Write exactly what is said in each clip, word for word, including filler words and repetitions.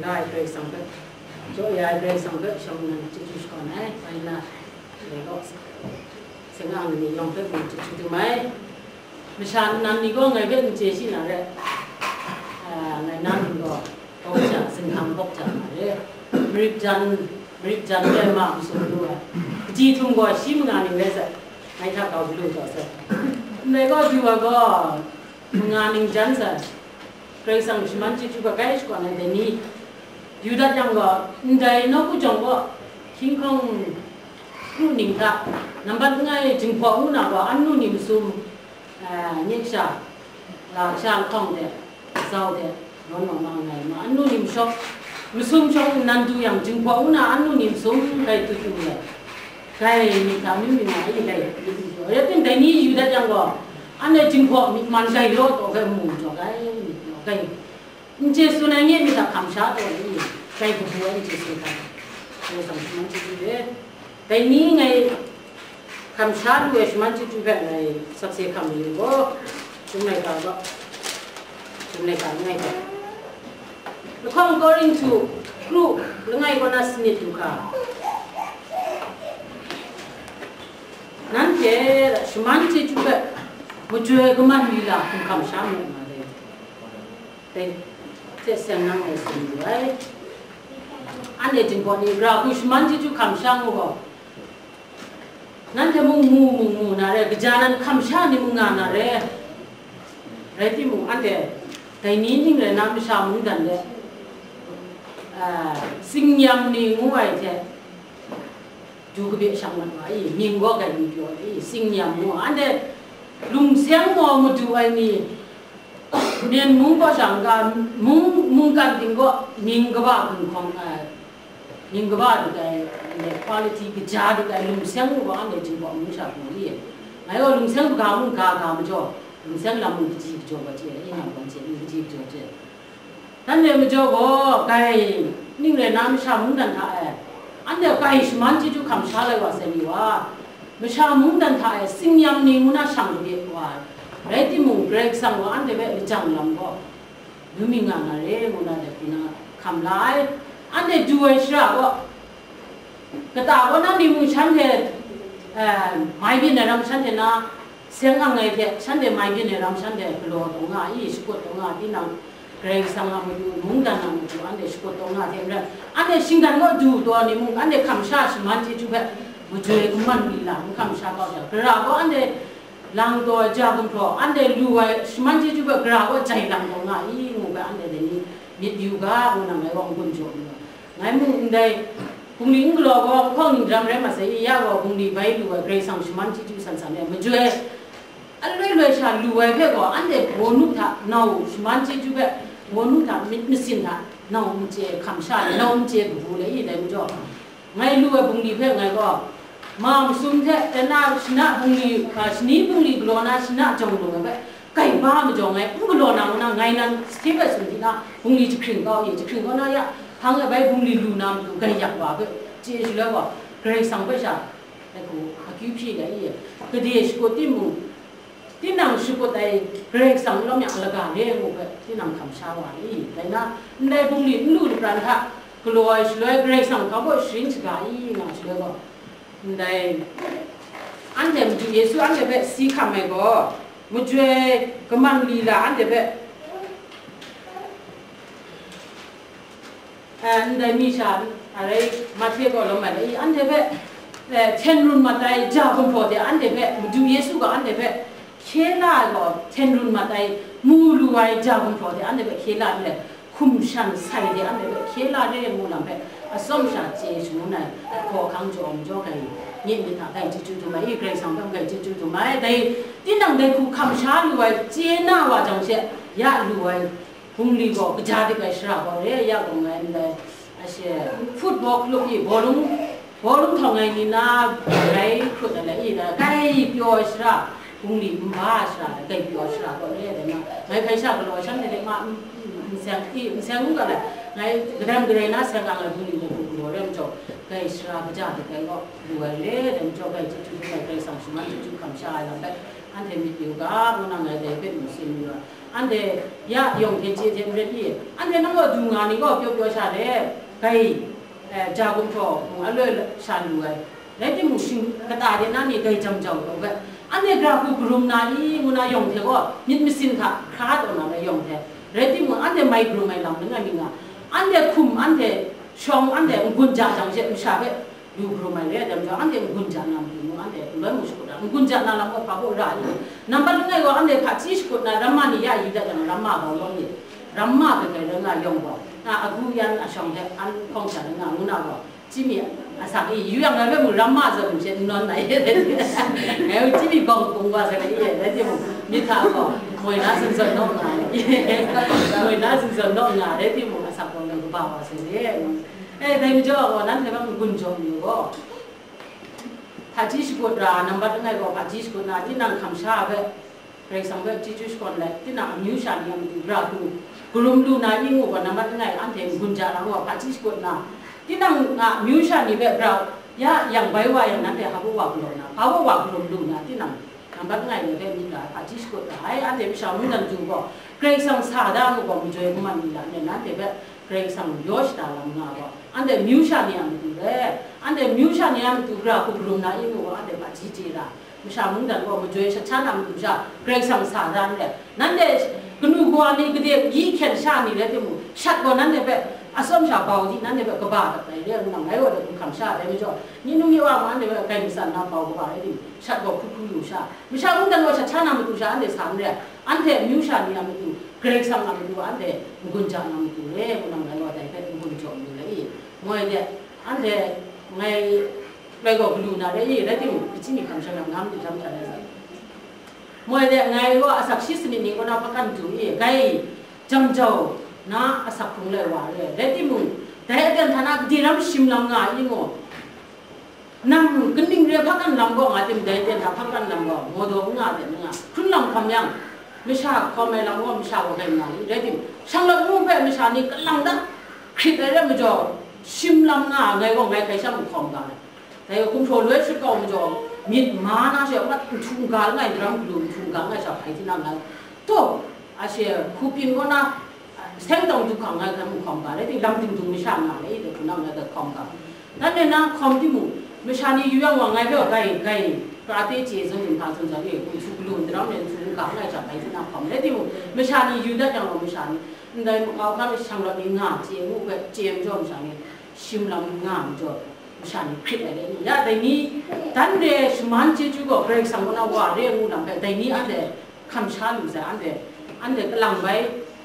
Nga ai Karai Kasang hpe, jaw ya ai Karai Kasang hpe shawng nnan chyeju shakawn ai, bai na, dai gaw, seng ang ni yawng hpe mung chyeju dum ai. Masha nnan ni gaw ngai hpe n chye shi na re, a, ngai na mying gaw, bawk ja, zinghkang bawk ja na re, marit jan, marit jan re ma masum lu ai, kaji htum gaw shi manga ning rai sai, ngai hta kau galu kau sai. Ndai gaw du ai gaw, manga ning jan sai. Karai Kasang shaman chyeju hpe gai shakawn ai dai ni, yu dat yang gaw, ndai nawku jawng gaw, hkying hkawng kru ning hta, nambat langai jinghpaw ngu na gaw, annu ni masum, eh, nyet sha, la sha lahkawng de, zau de, nawn nawn nga nga ai ma, annu ni mashawk, masum shawng nnan du yang, jinghpaw ngu na annu ni masum gai tu tu ai. Gai myit hta myu myu nga ai, gai myit myu jaw. Rai tim, dai ni yu dat yang gaw, anhte jinghpaw myit man gai law taw gai mu jaw, gai myit jaw, gai. N chye tsun ai nye myit hta hkam sha taw ai, gai kabu ai n chye tsun ai. Ngai tsang shaman chyeju de. Dai ni ngai hkam sha lu ai shaman chyeju hpe ngai sakse hkam mayu gaw, Chyum laika gaw, Chyum laika langai gaw. Lahkawng Korinhtu kru langai kaw na sanit du hkra, nanhte shaman chyeju hpe majoi kaman lila hkum hkam sha mu nga dai, dai hte seng nang e tsun du ai. Anhte Jinghpaw ni, gara hku shaman chyeju hkam sha ngu gaw, nanhte mung mu, mung mu na re, kaja nan hkam sha ni mung nga na re. Rai timung, anhte dai ni ning rai na masha mungdan de, a, tsingyam ni ngu ai hte du kabe shang mat wa i, mying gaw gai mi pyaw i, tsingyam ngu, anhte lungseng gaw madu ai ni, Myen mung gaw shang ga, mung, mungkan ting gaw mying kaba gunhkawng ai, mying kaba dut ai, ndai quality kaja dut ai lungseng gaw anhte Jinghpaw mung sha hpung i. Ngai gaw lungseng hpaga mung ga ga majaw, lungseng lam mung kaji kajaw gaw chye, i nga gaw chye, mung kaji kajaw chye. Nanhte majaw gaw, gai, ning rai na masha mungdan hta e, anhte gai shaman chyeju hkam sha lai wa sai ni wa, masha mungdan hta e tsingyam ni ngu na shang kabye wa, rai timung, Karai Kasang gaw anhte hpe lajang lam gaw, lu mi nga nga re, ngu na dai hku na hkam la ai. Anhte du ai shara gaw, kata kaw na ni mung shanhte, eh, mai byin ai ram shanhte na, seng ang ai hte shanhte mai byin ai ram shanhte galaw taw nga i, shakut taw nga, tinang Karai Kasang a matu, mungdan a matu, anhte shakut taw nga hte maren, anhte shinggan kaw du taw ni mung, anhte hkam sha shaman chyeju hpe majoi kaman lila n hkam sha kau jang, gara gaw anhte lang taw ai ja gumhpraw, anhte lu ai shaman chyeju hpe gara gaw jai lang taw nga i, ngu hpe anhte dai ni myit yu ga, ngu nang ngai gaw n-gun jaw lu ai. Ngai mung ndai bungli n galaw gaw, nhkawng ning daram rai masai, ya gaw bungli bai lu ai Karai Kasang shaman chyeju san san e majoi, aloi loi sha lu ai hpe gaw, anhte bawnu hta nau shaman chyeju hpe, bawnu hta myit masin hta nau n chye hkam sha, nau n chye kabu le i, dai majaw, ngai lu ai bungli hpe ngai gaw, ma masum hte, tana shana bungli, a, shani bungli galaw na shana jawng lung ai hpe, Kai ba majaw ngai n galaw na ngu na, ngai nan sahte bai tsun di na, bungli jahkring kau ye, jahkring kau na ya, hpang e bai bungli lu na matu, gaiyak wa hpe chye shaloi gaw, Karai Kasang hpe sha, ai hku akyu hpyi ai ye, gade shakut timung, tinang shakut ai Karai Kasang lawm yang laga re ngu hpe, tinang hkam sha wa ai, rai na, ndai bungli n lu lapran hta galaw ai shaloi, Karai Kasang hpa baw sharin shaga i nga shaloi gaw, Ndai, anhte Madu Yesu anhte hpe si hkam ai gaw, majoi kaman lila anhte hpe, eh, ndai mi sha, arai Mahte gaw lawm ai, anhte hpe, eh, hten run mat ai ja gumhpraw de anhte hpe, Madu Yesu gaw anhte hpe hkye la ai gaw, hten run mat ai, mu lu ai ja gumhpraw de anhte hpe hkye la ai, hkum shan sai de anhte hpe hkye la re ai mu lam hpe atsawm sha chye shangun ai hkaw hkang jaw majaw gai, nye myit hta gai chyeju dum ai, i Karai Kasang hpe gai chyeju dum ai, dai tinang dai hku hkam sha lu ai chye na wa jang she, ya lu ai bungli gaw kaja dik ai shara gaw re, ya gaw ngai ndai, ashe, football club i bawlung, Bawlung htawng ai ni na rai hkut ai la, i na, kai pyaw ai shara, bungli nba ai shara, kai pyaw ai shara gaw re ai na, ngai hkai sha galaw ai shanhte hte ma n, n, n seng, i, n seng u ga la, ngai gadam garai na seng ang ai bungli hte hku galaw re ai majaw, kai shara kaja hte kai gaw lu ai re ai majaw, kai chyeju hte kai Karai Kasang shaman chyeju hkam sha ai lam bai, Anhte myit yu ga, ngu na ngai dai hpe mu tsun yu ai. Anhte ya yawng hte chye hte n ret i, anhte nang gaw du nga ni gaw pyaw pyaw sha let, gai, eh, ja gumhpraw mung aloi sha lu ai. Rai timung, shing kata de na ni gai jam jau taw hpe, anhte gara hku karum na i, ngu na yawng hte gaw myit masin hta hkra taw na rai yawng hte, rai timung, anhte mai karum ai lam langai mi nga, anhte hkum, anhte shawng, anhte n-gun ja jang she masha hpe lu hkrum ai re ai, dai majaw, anhte n-gun ja na matu mung, anhte n-gun mu shakut ra, n-gun ja na lam gaw hpa baw ra ai? Nambat langai gaw, anhte hpaji shakut na ramma ni ya yu dat yang, ramma bau lawm ni, ramma kai kai rai nga yawng gaw, a, agu yan ashawng hte an hkawng sha rai nga ngu na gaw, chyi mi asak i, yu yang ngai hpe mung ramma zawn hte n nawn na ye, ngai chyi mi gawng hpung wa sa rai ye, rai timung, myit hta gaw, moi na zun zawn naw nga, moi na zun zawn naw nga, rai timung, asak gaw ngai kaba wa sa ye. E, dai majaw gaw, nanhte hpe n-gun jaw mi gaw, hpaji shakut ra, nambat langai gaw hpaji shakut na, tinang hkamsha hpe, Karai Kasang hpe chyeju shakawn let, tinang amyu sha ni a matu gara hku karum lu na i ngu gaw, nambat langai anhte n-gun ja na gaw hpaji shakut na, tinang a amyu sha ni hpe gara ya yang bai wa yang, nanhte hpa baw wa galaw na, hpa baw wa karum lu na, tinang nambat langai ni hpe myit ra ai, hpaji shakut ra ai, anhte masha mungdan du gaw, Karai Kasang sa da ngu gaw, majoi kaman ni la, nanhte hpe Karai Kasang yaw shada lam nga gaw, anhte myu sha ni a matu re, anhte myu sha ni a matu gara hku karum na i ngu gaw, anhte hpaji chye ra, masha mungdan gaw majoi shat sha na matu sha, Karai Kasang sa da n re. Nanhte kanu kawa ni, gade gyi hkyen sha ni rai timung, shat gaw nanhte hpe atsawm sha bau di, nanhte hpe kaba dat ai re, ngu na ngai gaw dai hku hkam sha ai majaw, ni num ni wa mung anhte hpe grai matsan na bau kaba rai timung, shat gaw hkru hkru lu sha, masha mungdan gaw shat sha na matu sha anhte sa n re, anhte amyu sha ni a matu, Karai Kasang a matu anhte n-gun ja na matu re, ngu na ngai gaw dai hpe n-gun jaw lu ai i. Moi de, anhte ngai, ngai gaw galu na re i, rai timung, hpaji ni hkam sha na ngam di jam sha na sa. Moi de, ngai gaw asak shi sanit ni kaw na hpakan du i, gai jam jau na asak hkrung lai wa re, rai timung, dai aten hta na gade ram shim lam nga i ngu. Nang kaning re hpakan lam gaw nga tim, dai ten hta hpakan lam gaw, maw daw n nga de n nga, hkrun lam hkam yang, masha hkawm ai lam gaw masha gaw gai nga li, rai tim, shanglawt ngu hpe masha ni kalang dat hkrit ai rai majaw, shim lam nga, ngai gaw ngai hkai sha mung hkawm ga ai. Dai gaw gumhpraw loi shut kau majaw, myit ma na she, mat nhtu n ga langai, daram galu nhtu n ga langai sha hpai tinang ngai, taw, a she, hku pyin kaw na, seng tawng du hkang ngai hkrai mung hkawm ga, rai tim, lam dingdung masha nga ai, dai hku nang ngai hkawm ga. Dan e na hkawm timung, masha ni yu yang wa ngai hpe gai, gai, karate chye zawn yu hpa zawn zawn e, nhtu galu ndaram e nhtu n ga langai sha bai hte na hkawm, rai timung, masha ni yu dat yang gaw masha ni, ndai makau hkra shanglawt ni nga chye ngu hpe chye majaw masha ni, shim lam nga majaw, masha ni hkrit ai dai ni, ya dai ni, dan re shaman chyeju gaw Karai Kasang kaw na wa re ngu lam hpe, dai ni anhte hkam sha lu sai, anhte, anhte kalang bai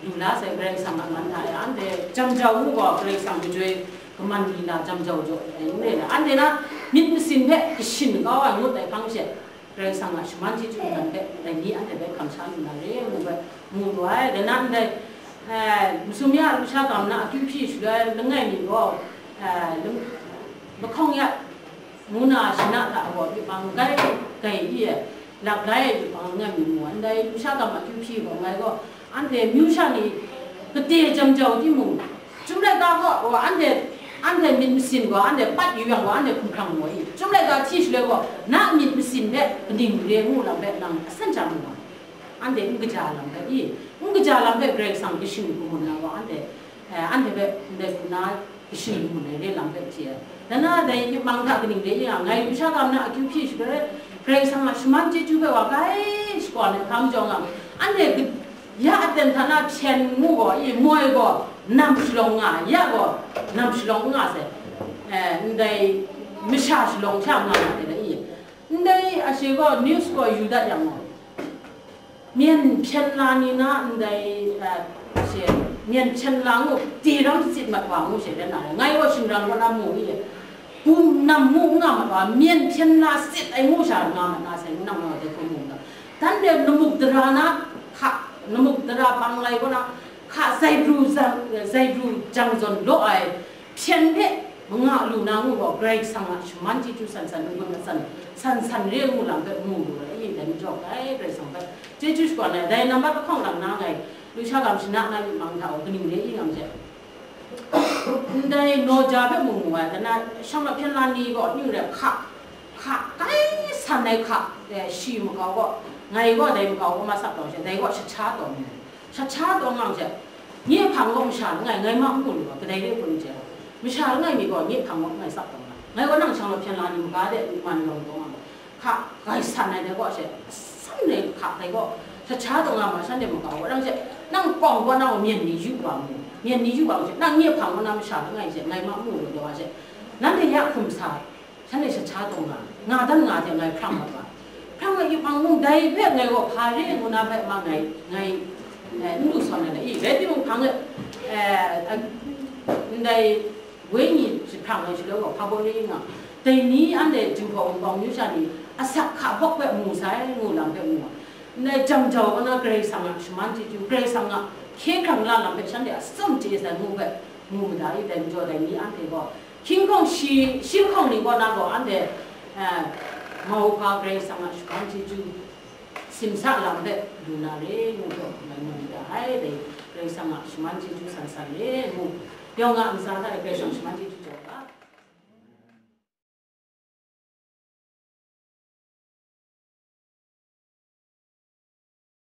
lu la sai, Karai Kasang a man hta e, anhte jam jau ngu gaw, Karai Kasang majoi kaman ni na jam jau jaw ai n re ai, anhte na myit masin hpe kashin kau ai ngut ai hpang she, Karai Kasang a shaman chyeju nnan hpe, dai ni anhte hpe hkam sha lu na re ngu hpe mu lu ai. Dai na ndai, eh, masum ya lusha gam na akyu hpyi shaloi langai mi gaw, eh, lung-, lahkawng ya ngu na shana hta gaw, yubang gai, gai i e, lap lai ai yubang langai mi mu ai. Ndai lusha gam akyu hpyi gaw, ngai gaw, anhte myu sha ni kate jam jau timung, Chyum laika gaw, wa, anhte, anhte myit masin gaw, anhte pat yu yang gaw, anhte hkumhkrang maw i? Chyum laika hti shaloi gaw, na myit masin hpe kaning re ngu lam hpe nang asan chyam mu ai. Anhte n kaja lam hpe i, n kaja lam hpe Karai Kasang kashin kamun na gaw, anhte, eh, anhte hpe ndai hku na kashin kamun ai re lam hpe hti ai. Dan na dai yupmang hta kaning re i nga, ngai lusha gam na akyu hpyi shaloi, Karai Kasang a shaman chyeju hpe wa kai shakawn ai hkam jawng nga, anhte ka-, Ya aten hta na hpyen ngu gaw, i moi gaw, nam shalawng nga, ya gaw, nam shalawng n nga sai, eh, ndai masha shalawng sha nga nga ai, i ndai ashe gaw, news gaw yu dat yang gaw, myen hpyen la ni na ndai, eh, ashe, myen hpyen la ngu, ti ram tsit mat wa ngu she rai na rai, ngai gaw shingran kaw na mu i, bum nam ngu n nga mat wa, myen hpyen la sit ai ngu sha nga mat na sai, nang gaw dai hku mu ga. Dan de namuk dara na hka, namuk dara bang lai kaw na hka, zaibru zang, zaibru jang zawn law ai hpyen hpe manga lu na ngu gaw, Karai Kasang a shaman chyeju san san, n-gun matsan san san re ngu lam hpe mu lu ai, i ndai majaw, ai Karai Kasang hpe chyeju shakawn ai, dai nambat lahkawng lang na ngai, lusha gam shana na yupmang hta gaw, kaning re i nga myit. Ndai naw ja hpe mung mu ai, dai na shang lat hpyen la ni gaw, ning rai hka, hka, kai san ai hka, eh, shi makau gaw, Ngai gaw dai makau gaw ma sap tawn she, dai gaw shacha tawn ni, shacha tawn nga she, nye hpang gaw masha langai, ngai ma n mu lu ai, kadai re hpun n chye ai. Masha langai mi gaw nye hpang gaw ngai sap tawn nga, ngai gaw nang shang law hpyen la ni maga de, man yawng tawn nga, hka gai san ai dai gaw she, asan dai hka dai gaw, shacha tawn nga ma, shanhte makau gaw, nang she, nang kawng gaw nang myen ni yu wa mu, myen ni yu wa mu she, nang nye hpang gaw nang masha langai she, ngai ma n mu lu ai wa she, nanhte ya hkum sa ai. Shanhte shacha tawn nga, nga dan nga hte ngai hprang mat wa. Hprang mat yupmang mung, dai hpe ngai gaw hpa re ngu na hpe ma ngai, ngai, eh, n lu sawn ai, i, rai timung, hpang e, eh, ndai wenyi jahprang ai shaloi gaw, hpa baw re nga, dai ni anhte Jinghpaw Wunpawng myu sha ni asak hka hpawk hpe mu sai ngu lam hpe mu ai. Ndai jang jau kaw na Karai Kasang a shaman chyeju, Karai Kasang a hkye hkrang la lam hpe shanhte a tsawm chye sai ngu hpe mu mada i, dai majaw dai ni anhte gaw, hkying hkawng shi, shi hkawng ni kaw na gaw anhte, eh, mauhpa Karai Kasang a shaman chyeju, simsa lam hpe lu na re ngu hpe ngai mu mada ai, dai Karai Kasang a shaman chyeju san san re ngu, yawng a ntsa hta e Karai Kasang shaman